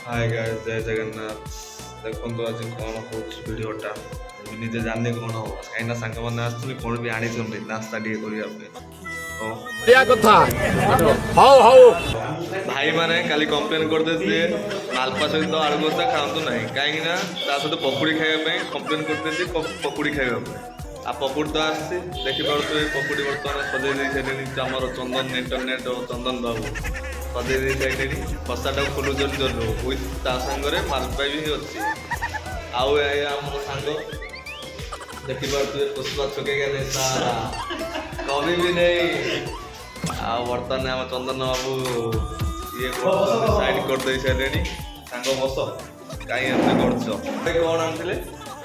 ହାଏ guys, ଜୟ ଜଗନ୍ନାଥ। ଦେଖନ୍ତୁ, ଆଜି କ'ଣ ହେଉଛି ଭିଡ଼ିଓଟା। ମୁଁ ନିଜେ ଜାଣିନି କ'ଣ ହବ, କାହିଁକିନା ସାଙ୍ଗମାନେ ଆସିଛନ୍ତି, କ'ଣ ବି ଆଣିଛନ୍ତି ନାସ୍ତା ଟିକେ କରିବା ପାଇଁ। ହଉ। କଥା, ହଉ ହଉ। ଭାଇମାନେ କାଲି କମ୍ପ୍ଲେନ୍ କରିଦେଇଥିଲେ, ମାଲପା ସହିତ ଆଳୁ କଷା ଖାଆନ୍ତୁ ନାହିଁ, କାହିଁକି ନା ତା ସହିତ ପକୁଡ଼ି ଖାଇବା ପାଇଁ କମ୍ପ୍ଲେନ୍ କରିଦେଇଛି, ପକୁଡ଼ି ଖାଇବା ପାଇଁ। ଆଉ ପକୁଡ଼ି ତ ଆସିଛି, ଦେଖିପାରୁଥିବେ। ପକୁଡ଼ି ବର୍ତ୍ତମାନ ସଜେଇ ଦେଇ ସାରିଲେଣି ଆମର ଚନ୍ଦନ ଇଣ୍ଟରନେଟ୍ ଓ ଚନ୍ଦନ ବାବୁ ସଜେଇ ଦେଇ ସାରିଲେଣି। କଷାଟାକୁ ଖୋଲୁଛନ୍ତି ଜରୁର, ୱିଥ୍ ତା ସାଙ୍ଗରେ ମାଲପା ବି ଅଛି। ଆଉ ଏ ଆମର ସାଙ୍ଗ ଦେଖିପାରୁଥିବେ, ପୁଷ୍ପା ଝୁକେଗା ନାହିଁ ସାଲା କଭି ବି ନେଇ। ଆଉ ବର୍ତ୍ତମାନ ଆମ ଚନ୍ଦନ ବାବୁ ଇଏ କରୁଛନ୍ତି, ସାଇଡ୍ କରିଦେଇ ସାରିଲେଣି। ସାଙ୍ଗ, ବସ, କାହିଁ ଏମିତି କରୁଛ? ଭାଇ, କ'ଣ ଆଣିଥିଲେ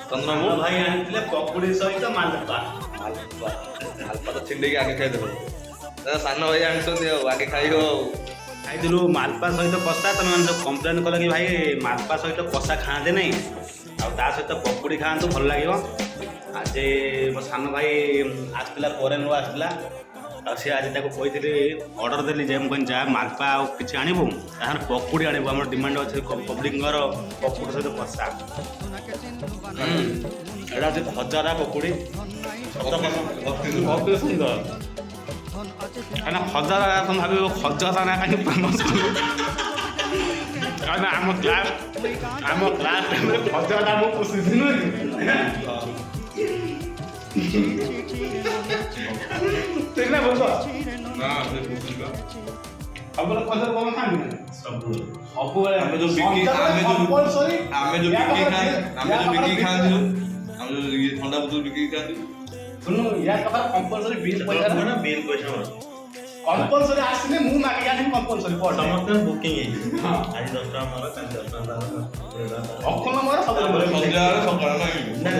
ଚନ୍ଦନ ବାବୁ? ଭାଇ ଆଣିଥିଲେ ପକୁଡ଼ି ସହିତ ମାଲପା। ମାଲପା, ମାଲପା ତ ଛିଣ୍ଡେଇକି ଆଗେ ଖାଇଦେଲ। ଦାଦା, ସାନ ଭାଇ ଆଣିଛନ୍ତି, ଆଉ ଆଗେ ଖାଇବ ଆଉ। ଖାଇଥିଲୁ ମାଲପା ସହିତ କଷା। ତମେ ମାନେ ସବୁ କମ୍ପ୍ଲେନ୍ କଲ କି ଭାଇ, ମାଲପା ସହିତ କଷା ଖାଆନ୍ତି ନାହିଁ, ଆଉ ତା ସହିତ ପକୁଡ଼ି ଖାଆନ୍ତୁ, ଭଲ ଲାଗିବ। ଆଜି ମୋ ସାନ ଭାଇ ଆସିଥିଲା, ପରେ ନୂଆ ଆସିଥିଲା, ଆଉ ସିଏ ଆଜି ତାକୁ କହିଥିଲି, ଅର୍ଡ଼ର ଦେଲି ଯେ ମୁଁ କହିଲି, ଯା ମାଲପା ଆଉ କିଛି ଆଣିବୁ, ତାହେଲେ ପକୁଡ଼ି ଆଣିବୁ। ଆମର ଡିମାଣ୍ଡ ଅଛି ପବ୍ଲିକଙ୍କର ପକୁଡ଼ି ସହିତ କଷା। ଏଇଟା ଅଛି ଖଜରା ପକୁଡ଼ି, ଅତି ସୁନ୍ଦର। କାହିଁକିନା ଖଜରା, ତମେ ଭାବିବ ଖଜରା ନା କାହିଁକି ଫେମସ୍? କାହିଁକିନା ଆମ କ୍ଲାସ୍ ଟାଇମ୍ରେ ଖଜରାଟା ମୁଁ ପୋଷିଛି, ନୁହେଁ କି? ଠିକ ନା ଭୁଲ? ନା, ସେ ବୁଝିବା। ସବୁବେଳେ ଖଜରା କଣ ଖାଆନ୍ତି ନା? ସବୁବେଳେ। ସବୁବେଳେ। ଆମେ ଯୋଉ ବିକି ଆମେ ଯୋଉ ବିକି ଖାଆନ୍ତି, ଯୋଉ ଆମେ ଯୋଉ ଇଏ ଥଣ୍ଡା ବୋତଲ ବିକିକି ଖାଆନ୍ତି। ଶୁଣୁ, ୟା ପାଖରେ କମ୍ପଲସରି ବିଲ୍ ପଇସା। ନା, ବିଲ୍ ପଇସା ମୋର। କମ୍ପଲସରି ଆସିଲେ ମୁଁ ମାଗିକି ଆଣିବି କମ୍ପଲସରି ପର। ସମସ୍ତଙ୍କ ବୁକିଂ ହେଇଛି। ଆଜି 10 ଟଙ୍କା ମୋର, କାଲି 10 ଟଙ୍କା ତାର, 20 ଟଙ୍କା ତାର। ଅଖନ ମୋର ସବୁବେଳେ। ସନ୍ଧ୍ୟାବେଳେ, ସକାଳେ ନାଇଁ? ନା।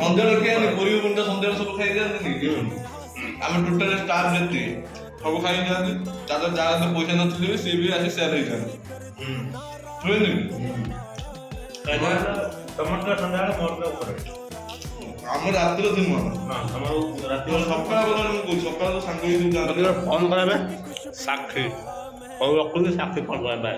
ସନ୍ଧ୍ୟାବେଳେ କିଏ ଆନି ପୁରୀ ଗୁଣ୍ଡ ସନ୍ଧ୍ୟାବେଳେ ସବୁ ଖାଇ ଯାଆନ୍ତିନି କି? ଆମେ ଟୋଟାଲ ଷ୍ଟାଫ୍ ଯେତିକି ସବୁ ଖାଇ ଯାଆନ୍ତି। ତାର ଯାହାର ପଇସା ନଥିଲେ ବି ସିଏ ବି ଆସି ସେୟାର ହେଇଯାଆନ୍ତି, ବୁଝିଲୁ? କାହିଁକିନା ତମର ଥିଲା ସନ୍ଧ୍ୟାବେଳେ, ମୋର ଥିଲା ଉପରେ। ଆମ ରାତିରେ ଥିଲୁ ଆମେ। ହଁ, ତମର ରାତି ବେଳ। ସକାଳ ବେଳାରେ ମୁଁ କହୁଛି, ସକାଳ ତ ସାଙ୍ଗ ହେଇକି ଯାଆନ୍ତି। ଫୋନ୍ କରାବେ ସାକ୍ଷୀ। ହଉ, ରଖୁଛି। ସାକ୍ଷୀ ଫୋନ୍ କରାବେ।